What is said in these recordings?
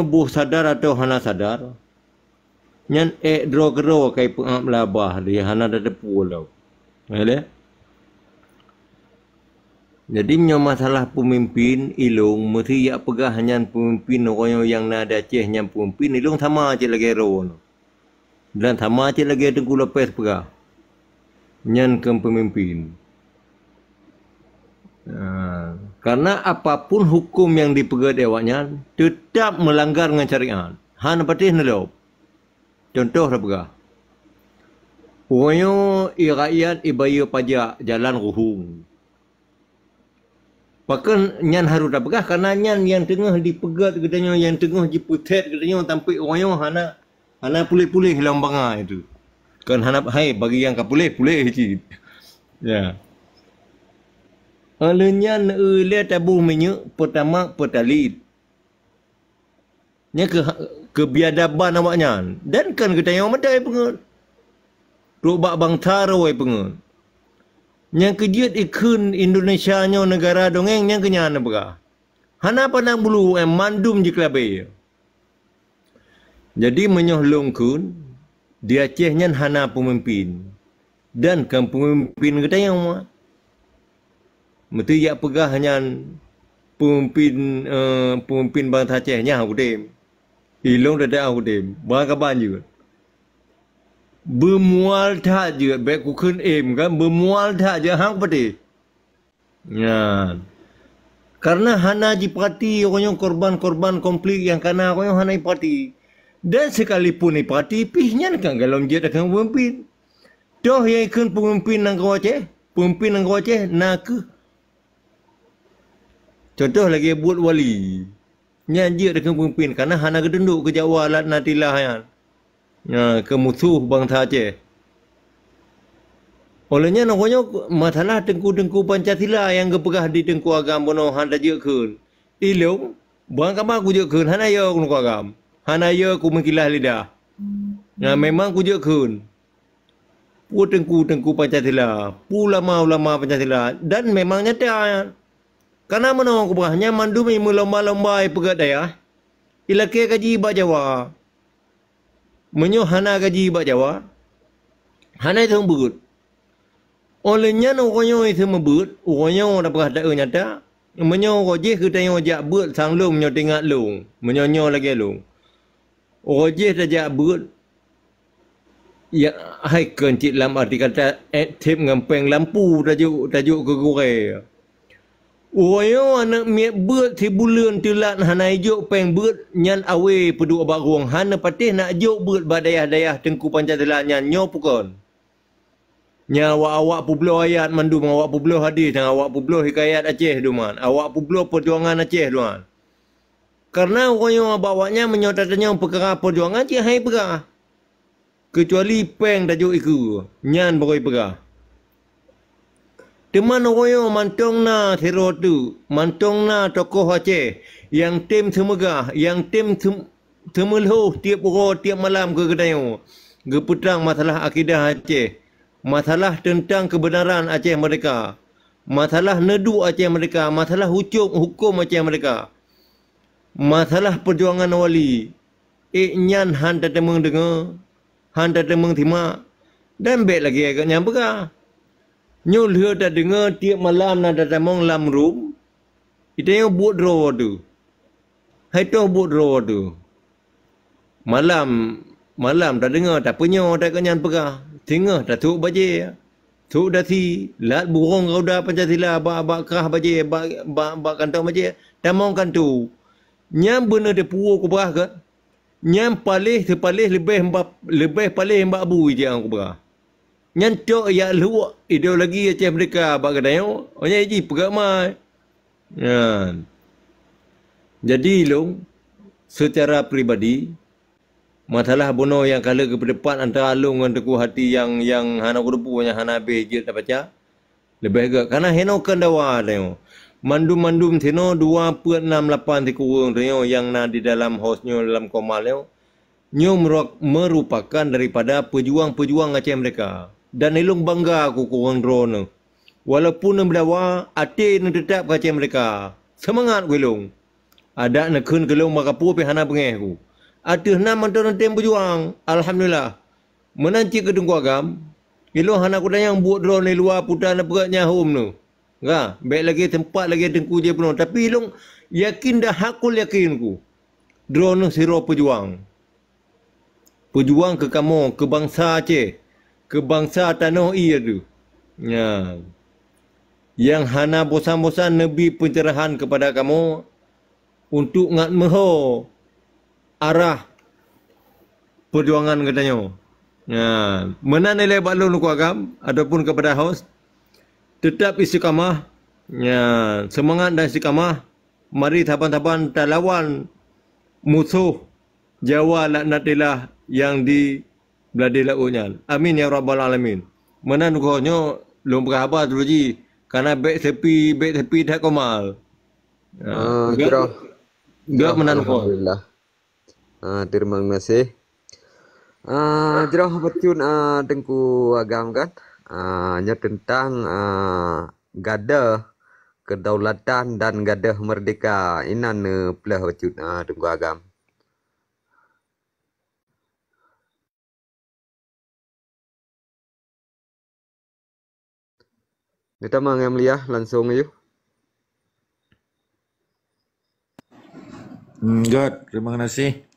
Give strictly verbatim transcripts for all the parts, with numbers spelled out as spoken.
boh sadar atawa hana sadar, nyan ék droe keudroe ka ipeuab labah lé, hana tateupeue lom. Nyan lé. Jadi, meunyoe masalah peumimpin, ilong meusi jak peugah nyan peumimpin, uroe nyoe nyang na di Aceh nyan peumimpin, ilong sama cit lagée droe nyoe. Dan sama cit lagée Teungku Lopez peugah, nyan keu peumimpin. Ha, karena apapun huköm nyang dipeugét lé awaknyan, teutab meulanggar ngon syariat. Hana patéh neulop. Cuntoh tapeugah, uroe nyoe i rakyat ibayeue pajak jalan ruhueng. Pakon nyan harôh tapeugah? Karena nyan nyang teungoh dipeugét geutanyoe, nyang teungoh jipeutet geutanyoe sampoe uroe nyoe hana, hana puléh-puléh lam bangai tu. Kon hana hai bagi nyang ka puléh, puléh cit. Ya. Óh lheueh nyan, eu, lé taboh minyeuk, Pertamax, Pertalite. Nyan keu, keu biadaban awaknyan. Dan kon geutanyoe mantong peungeuet. Trok bak bansa roh peungeuet. Nyang keujeuet ikheun Indonesia nyoe neugara dongeng nyang keu nyan neupeugah. Hana pandang bulu, eh, mandum jikeulabe. Jadi meunyoe lôn kheun, di Aceh nyan hana peumimpin. Dan kon peumimpin geutanyoe. Meusti jak peugah nyan peumimpin, eh, peumimpin bansa Aceh nyan udeb. Ilong dadak udeb. Bang kaban jeuet. Beumual that jeuet, bék kukheun em kan, beumual that jeuet hang peudeh. Nyan. Karena hana jipati uroe nyoe korban-korban konflik nyang kana uroe nyoe hana jipati. Dan sekalipun jipati, pih nyan kan golom jeuet akan peumimpin. Toh nyang ikheun peumimpin nanggroe Aceh, peumimpin nanggroe Aceh na kheueh. Contoh lagée buet wali. Nyan jeuet keu peumimpin, karena hana geutundok keu Jawa lat na tilah nyan. Nya, keu musoh bansa Aceh. Óh lheueh nyan, uroe nyoe masalah teungku-teungku Pancasila nyang geupeugah di Teungku Agam bunoe hana jeuet kheun. Ilong, bang kama kujeuet kheun, hana yo Teungku Agam. Hana yo kumeukilah lidah. Nya, memang kujeuet kheun. Peue teungku-teungku Pancasila, peue ulama-ulama Pancasila, dan memang nyata nyan. Kana meunoe keubah nyan mandum imeulomba-lomba ipeugét dayah, ilakée gaji bak Jawa. Meunyoe hana gaji bak Jawa, hana iseumeubeut. Óh lheueh nyan uroe nyoe iseumeubeut, uroe nyoe tapeugah taeu nyata, meunyoe uroe jih geutanyoe jak beuet sang lôn meunyoe teuingat lôn, meunyoe nyoe lagée lôn. Uroe jih tajak beuet, ya, hai kon cit lam arti kata, eh, thép ngon péng lampu tajok, tajok keu gurée. Uroe nyoe aneuëk miet beuet sibuleuen teulat hana ijok péng beuet, nyan awé peuduek bak rueng hana patéh nak jok beuet bak dayah-dayah Teungku Pancasila nyan nyoe peukon. Nyan awak-awak peubloe ayat mandum, awak peubloe hadis, dan awak peubloe hikayat Aceh duman, awak peubloe peujuangan Aceh duman. Karena uroe nyoe bak awaknyan meunyoe tatanyong peukara peujuangan cit hai peugah, keucuali péng tajok ikeue, nyan barô ipeugah. Teuma uroe nyoe mantong na sidroe teuk, mantong na tokoh Aceh nyang tem seumeugah, nyang tem seum-, teumeulhoh tieb uroe tieb malam keu geutanyoe, geupeutrang masalah akidah Aceh, masalah teuntang keubeunaran Aceh Meurdehka, masalah neuduek Aceh Meurdehka, masalah hucom huköm Aceh Meurdehka, masalah peujuangan wali. Ék nyan han tateumeung deungoe, han tateumeung simak, dan bék lagée geuh nyan peugah. Nyoe lheueh tadeungoe tieb malam na tatamong lam rum, geutanyoe buet droe teuh. Hai toh buet droe teuh. Malam, malam tadeungoe, tapeunyoe that keu nyan peugah, singoh tasôk bajée, sôk dasi, lat burông garuda Pancasila bak, bak krah bajée, bak, bak, bak kantong bajée, tamong kantô. Nyan beuneuteupeu keubah gét. Nyan paléh teupaléh leubeh ba-, leubeh paléh bak bui nyang keubah. Nyan cok jak lhuek ideologi Aceh Merdeka bak geutanyoe, oh nyan jipeugah mai. Nyan. Jadi lôn, seucara pribadi, masalah bunoe nyang ka lheueh geupeuteupat antara lôn ngon Teungku Hati nyang, nyang hana kuteupeu, nyang hana habéh jeuet tabaca, leubeh gét kana hinoe keu dawa tanyoe. Mandum-mandum sinoe dua peuet nam lapan sikureueng tanyoe nyang na di dalam hos nyoe lam koma nyoe, nyoe meurok-, meurupakan daripada peujuang-peujuang Aceh Merdeka. Dan ilong bangga kukureueng droeneuh. Walaupun neumeudawa, até neuteutap keu Aceh Merdeka. Seumangat kuilong! Adak neukheun keu lôn makapu pih hana beungéh ku. Ateueh na mantong neutem peujuang. Alhamdulillah. Meunan cit keu Teungku Agam, ilôn hana kutanyong buet droeneuh luwa puta neupeugah nyahom neuh. Ka, bék lagée teumpat lagée teungku jih peunoh. Tapi ilôn yakin dan hakul yakin ku, droeneuh sidroe peujuang. Peujuang keu kamoe, keu bansa Aceh, keu bansa tanoh ié teuh. Nya. Nyang hana bosan-bosan neubi pencerahan kepada kamoe untuk ngat meuho arah perjuangan geutanyoe. Nya. Meunan ilée bak lôn Teungku Agam ataupun kepada host, tetap istiqamah. Nya, semangat dan istiqamah. Mari saban-saban talawan musoh Jawa laknatillah nyang di bladé laôt nyan. Amin ya rabbal alamin. Meunan ugoe nyoe lôn peugah haba dulu jih, kana bék sepi, bék sepi that komal. Ah, jroh. Jroh meunan ugoe. Alhamdulillah. Ah, terima kasih. Ah, jroh bacut, ah, Teungku Agam kan. Ah, nyoe tentang, ah, gadoh kedaulatan dan gadoh merdeka. Inan neupeuleueh bacut, ah, Teungku Agam. Geutamong nyang mulia langsung yuk. Hmm, good. Terima kasih.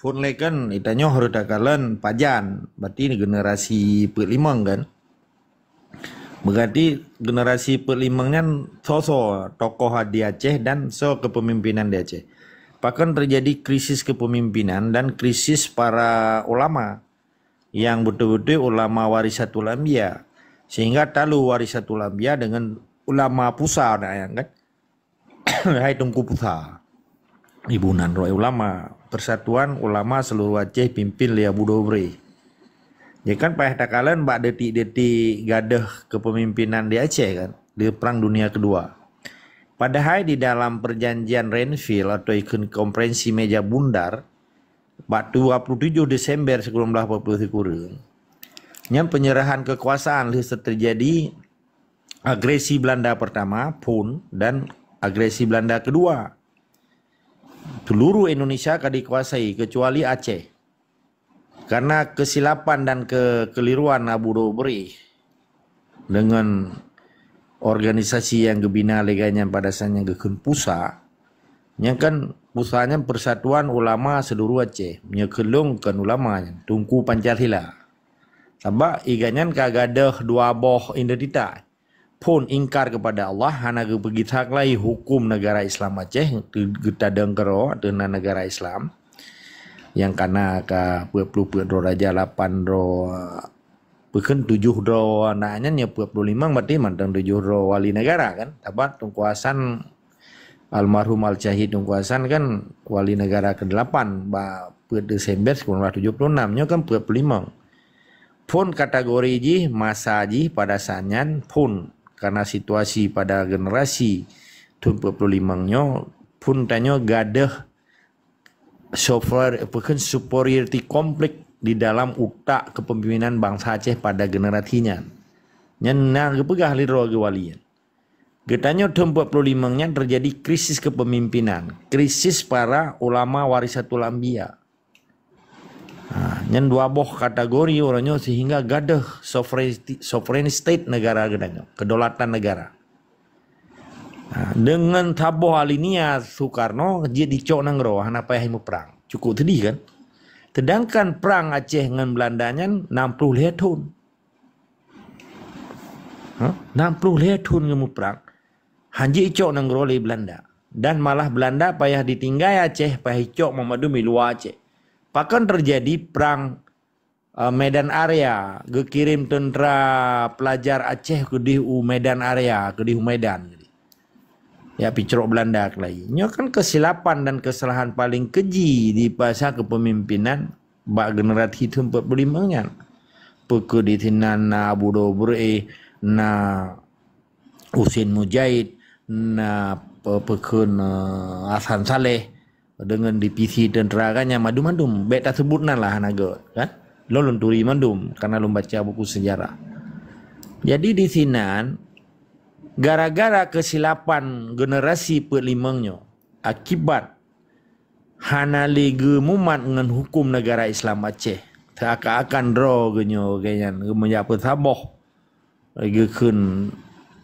Phon lé kan, itanyoe harus takalon pajan. Berarti generasi peuet limong kan. Berarti generasi peuet limong nyan soe-soe tokoh di Aceh dan soe kepemimpinan di Aceh. Pakon terjadi krisis kepemimpinan dan krisis para ulama yang betul-betul ulama warisatul anbiya. Sehingga talu warisatul anbiya dengan ulama pusa, nah, kan? Hai Teungku Pusa, ibunan roh ulama, Persatuan Ulama Seluruh Aceh pimpin lé Abu Dobre. Jadi kan payah takalon bak detik-detik gadoh kepemimpinan di Aceh kan, di Perang Dunia Kedua. Padahai di dalam perjanjian Renville atau ikon konferensi meja bundar, bak dua puluh tujuh Desember seribu sembilan ratus empat puluh tiga, nyan penyerahan kekuasaan lheueh terjadi agresi Belanda pertama, phon, dan agresi Belanda kedua. Seluruh Indonesia ka dikuasai, kecuali Aceh. Karena kesilapan dan kekeliruan Abu Dobre dengan organisasi yang geubina lé gobnyan pada saat nyan geukheun pusa, nyan kan pusa nyan Persatuan Ulama Seluruh Aceh, meunyoe keu lôn kon ulama nyan, Teungku Pancasila. Sabab ié gobnyan ka gadoh dua boh identitas. Phon ingkar kepada Allah, hana geupeugisa keulai hukum negara Islam Aceh, teu-, geutadong keudroe ateueh na negara Islam. Nyang kana ka peuet puluh peuet droe raja, lapan droe, peukheun tujoh droe aneuk nyan, nyoe peuet puluh limong, berarti mantong tujoh droe wali negara kan. Sabab Teungku Hasan, almarhum Al-Syahid Teungku Hasan kan wali negara kedelapan bak peuet Desember seribu sembilan ratus tujuh puluh enam, nyoe kan peuet puluh limong. Phon kategori jih, masa jih pada saat nyan phon, karena situasi pada generasi thon peuet puluh limong nyoe, phon tanyoe gadoh sover-, apa kan, superiority complex di dalam utak kepemimpinan bangsa Aceh pada generasi nyan. Nyan na geupeugah lé droe geuwali nyan. Geutanyoe thon peuet puluh limong nyan terjadi krisis kepemimpinan, krisis para ulama warisatul anbiya. Ha, nyan dua boh kategori uroe nyoe sehingga gadoh sovereignty, sovereign state negara geutanyoe, kedaulatan negara. Ha, deungon saboh alinea Soekarno jeuet jicok nanggroe hana payah muprang. Cukup sedih kan? Sedangkan prang Aceh ngon Belanda nyan enam puluh lhée thon. Ha? Enam puluh lhée thon geumuprang. Hanjeuet icok nanggroe lé Belanda. Dan malah Belanda payah ditinggai Aceh, payah icok mandum i luwa Aceh. Pakon terjadi prang, eh, Medan Area, geukirém teuntera pelajar Aceh keudeh u Medan Area, keudeh u Medan. Ya, picrok Belanda keulai. Nyoe kan kesilapan dan kesalahan paling keji di masa kepemimpinan bak generasi thon peuet puluh limong nyan. Peue keuh di sinan na Abu Dobre, na Husein Mujaid, na pe-, peue kheun, eh, Hasan Saleh, deungon divisi teuntera kan nyan mandum-mandum. Bék taseubut nan lah hana gét, kan? Lôn, lôn turi mandum, karena lôn baca buku sejarah. Jadi di sinan, Gara-gara keusilapan generasi peuet limong nyoe, akibat hana lé geumumat ngon huköm negara Islam Aceh, teuakan-akan droe geunyoe geuhnyan geumeujak peusaboh, geukheun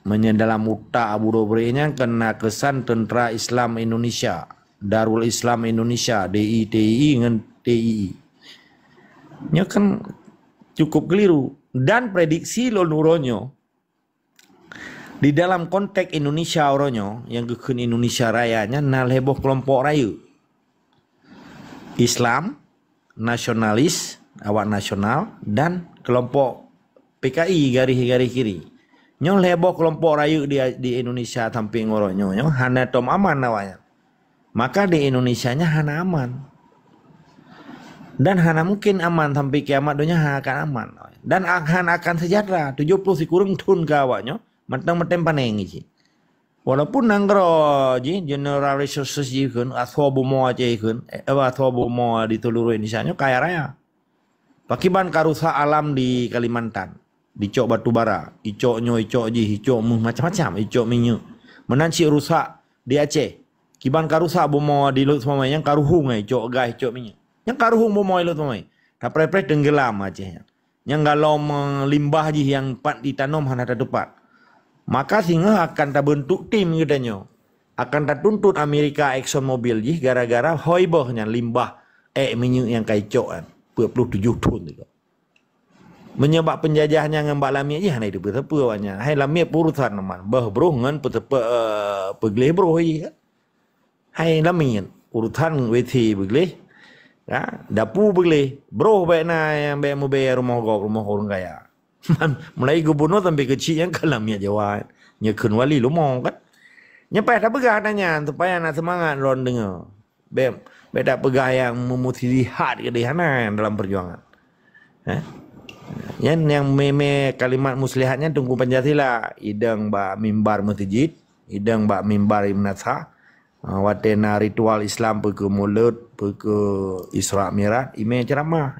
meunyoe dalam utak Abu Dobre nyan keu na keusan Teuntra Islam Indonesia, Darul Islam Indonesia, D I T I I ngon T I I. Nyoe kan cukup keliru. Dan prediksi lôn uroe nyoe, di dalam konteks Indonesia uroe nyoe, nyang geukheun Indonesia Raya nyan na lhée boh keulompok rayeuk. Islam, nasionalis, awak nasional, dan keulompok P K I, garis-garis kiri. Nyoe lhée boh keulompok rayeuk di, di Indonesia sampoe uroe nyoe, nyoe hana tom aman awaknyan. Maka di Indonesia nyan hana aman. Dan hana mungkin aman sampai kiamat donya, hana akan aman. Dan hana akan sejahtera. Tujoh ploh sikureueng thon keu awaknyoe, mantong-mantong panéng cit. Walaupun nanggroe jih, General Resources jih kheun, asoe bumoe Aceh kheun, eh, asoe bumoe di seluruh Indonesia nyoe kaya raya. Pakiban ka rusak alam di Kalimantan. Dicok batu bara, icok nyoe, icok jih, icok meuh macam-macam, icok minyeuk. Meunan cit rusak di Aceh. Kiban ka rusak bumoe di Laôt Seumawé, nyang ka ruhueng, icok gas, icok minyeuk. Nyang ka ruhueng bumoe Laôt Seumawé. Tapreh-preh teunggelam Aceh nyan. Nyang galom, eh, limbah jih nyang pat jitanom hana tatupat. Maka singoh akan tabeuntuk tim geutanyoe. Akan tatuntut Amerika Exxon Mobil jih gara-gara hôi boh nyan limbah ék minyeuk nyang ka icok nyan, peuet ploh tujoh thon teuka. Meunyoe bak peunjajah nyan ngon bak lamiet jih hana jiteupeue-teupeue awaknyan. Hai lamiet peurusan teuma, boh broh ngon peuteupeu, eh, peugleh broh jih. Hai lamiet, urusan W C beugleh, ya, dapu beugleh, broh bék na nyang bék meubée rumoh gob, rumoh ureuëng kaya. Mulai gubunur sampai keuchik nyang ka lamiet Jawa, nyoe kheun wali lumo kan. Nyoe payah tapeugah hana nyan supaya na seumangat droe deungoe. Bék, bék tapeugah nyang meumusihat keudeh hana dalam peujuangan. Eh? Nyan nyang mé-mé kalimat muslihat nyan Teungku Pancasila, idong bak mimbar meuseujid, idong bak mimbar madrasah, ah, watée na ritual Islam, peu keuh mulod, peu keuh Isra Mi'raj, imé ceuramah.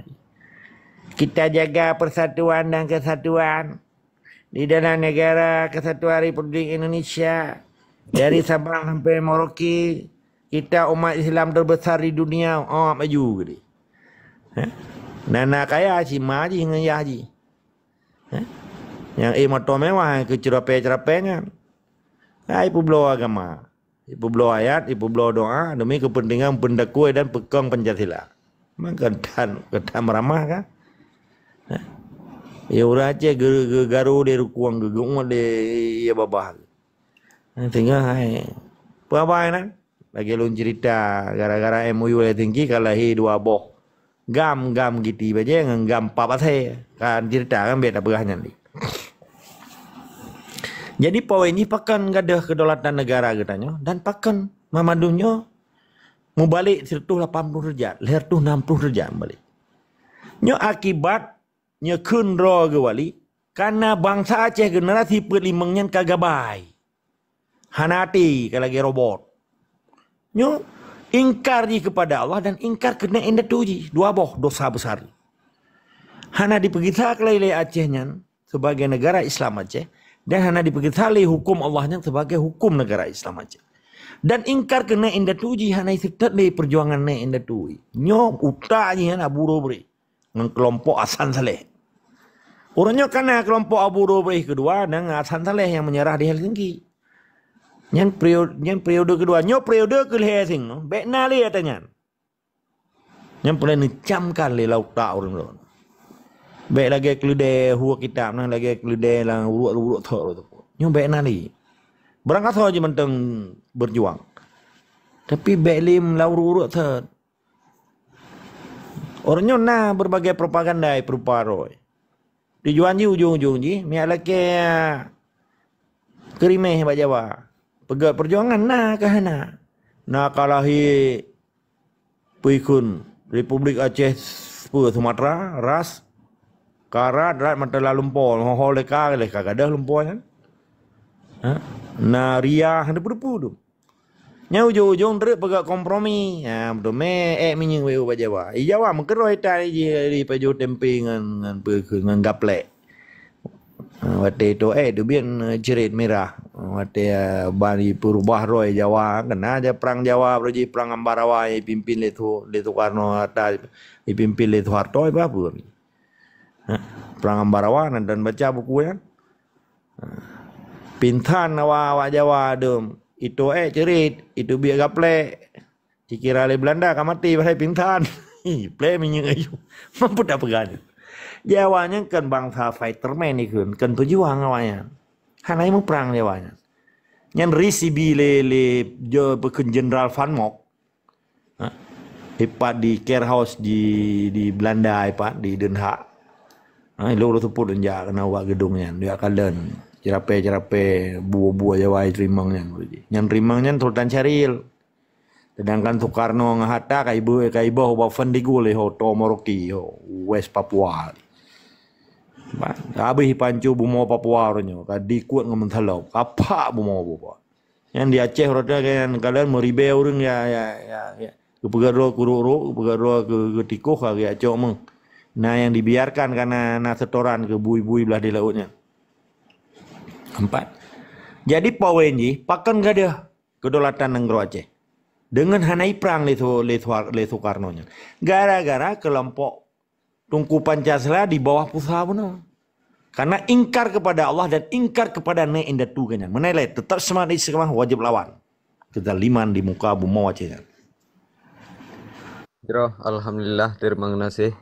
Kita jaga persatuan dan kesatuan di dalam Negara Kesatuan Republik Indonesia, dari Sabang sampai Merauke, kita umat Islam terbesar di dunia, oh, maju geude. Heh? Nana kaya cima jih ngon yah jih. Heh? Nyang éh moto mewah keu ceurapée-ceurapée nyan. Hai peubloe agama. Ipeubloe ayat, ipeubloe doa demi kepentingan peundakui dan peukong Pancasila. Maka tan, kata meramah kan? Hah? Ya ureuëng Aceh ge-, ge-, garo lé rukueng, geugeuôt lé ya babah. Sehingga hai, peue haba nyan? Lagée lôn cerita, gara-gara M O U Helsinki ka lahé dua boh GAM, GAM Giti Bajée ngon GAM Pap Asée. Kan cerita kan bék tapeugah nyan di. Jadi poin jih pakon gadôh kedaulatan negara geutanyoe dan pakon Muhammad nyoe mubalek seratus lapan puluh derajat, lhée ratus enam puluh derajat mubalek. Nyoe akibat nyoe kheun droe geuwali, karena bansa Aceh generasi peuet limong nyan ka gabai. Hana até ka lagée robot. Nyoe ingkar jih kepada Allah dan ingkar keuneuk indatu jih. Dua boh dosa besar. Hana dipeugisa keulai lé Aceh nyan sebagai negara Islam Aceh dan hana dipeugisa lé hukum Allah nyan sebagai hukum negara Islam Aceh. Dan ingkar keuneuk indatu jih hana iseutôt lé perjuangan neuk indatu. Nyoe utak jih hana buro bri. Ngon keulompok Hasan Saleh. Ureuëng nyoe ka na keulompok Abu Dobre keudua dan Hasan Saleh nyang meunyeurah di Helsinki. Nyan periode, nyan periode keudua. Nyoe periode keulhée sing, bék na lé ata nyan. Nyan peureulée neucamkan lé lam utak ureuëng droe. Bék lagée keuleudée hue kitab nyan, lagée keuleudée lam uruek-uruek thok. Nyoe bék na lé. Beurangkasoe jih mantong berjuang. Tapi bék lé lam uruek-uruek thok. Ureuëng nyoe na berbagai propaganda ipeurupa roh. Tujuan jih ujong-ujong jih miyak lakée keurimeh bak Jawa. Peugét perjuangan na keu hana. Na ka lahé peue kheun Republik Aceh, peue Sumatera, ras, karat, rat mata lam lumpoe, ho-ho leka, leka gadôh lumpoe nyan. Ha? Na ria, hana peue-peue tu. Nyan ujong-ujong treuk peugah kompromi. Ha, beutôi mé ék minyeuk wéu bak Jawa. Di Jawa meukeuroi tan jih di pajoh tempe ngon, ngon peue kheun, ngon gaplek. Ha, watée itu ék teubiet, eh, ceret mirah. Watèe, eh, ban jipeurubah droe Jawa, keunan aja prang Jawa, baru jih prang Ambarawa nyang jipimpin lé Su-, lé Sukarno, Hatta, jipimpin lé Suharto, ipeue-peue. Ha, prang Ambarawa nan, dan baca buku nyan. Ha. Pingsan awak-awak Jawa dum, itu ék ceurit, itu biek gaplek. Dikira lé Belanda ka maté padahai pingsan. Plé minyeuk ayue. Mampu tak peugah nyan. Jawa nyan kan bansa fighterman ikheun, kan peujuang awaknyan. Hana muprang Jawa nyan. Nyan risibi lé, lé jo peukheun Jenderal Van Mook. Ha? Ipat di Kerkhout di, di Belanda ipat di Den Haag. Ha, lôn seupôt jak keunan bak geudong nyan, jak kalon. Cerapé-cerapé buah-buah Jawa teurimong nyan. Nyan teurimong nyan Sultan Syahrir. Sedangkan Sukarno ngon Hatta ka iboh, ka iboh ubak Van de Gul ho, to Merauke ho, West Papua. Ba, habéh ipanco bumoe Papua uroe nyoe, ka dikuet ngon meusalop, ka phak bumoe Papua. Nyan di Aceh uroe nyoe kan kalon meuribèe ureueng ya, ya, ya, ya. Geupeugah droe keu rok-rok, geupeugah droe keu, keu tikôh ka geucok meuh. Na nyang dibiarkan ka na, na setoran keu bui-bui blah di laôt nyan. Empat. Jadi poin jih, pakon gadôh kedaulatan nanggroe Aceh. Deungon hana iprang lé Su-, lé Suhar-, lé Sukarno nyan. Gara-gara keulompok Teungku Pancasila di bawah pusat bunoe. Karena ingkar kepada Allah dan ingkar kepada neuk indatu geuh nyan. Meunan lé, tetap semangat istiqamah, wajib lawan kezaliman di muka bumoe Aceh nyan. Jroh, alhamdulillah, terima kasih.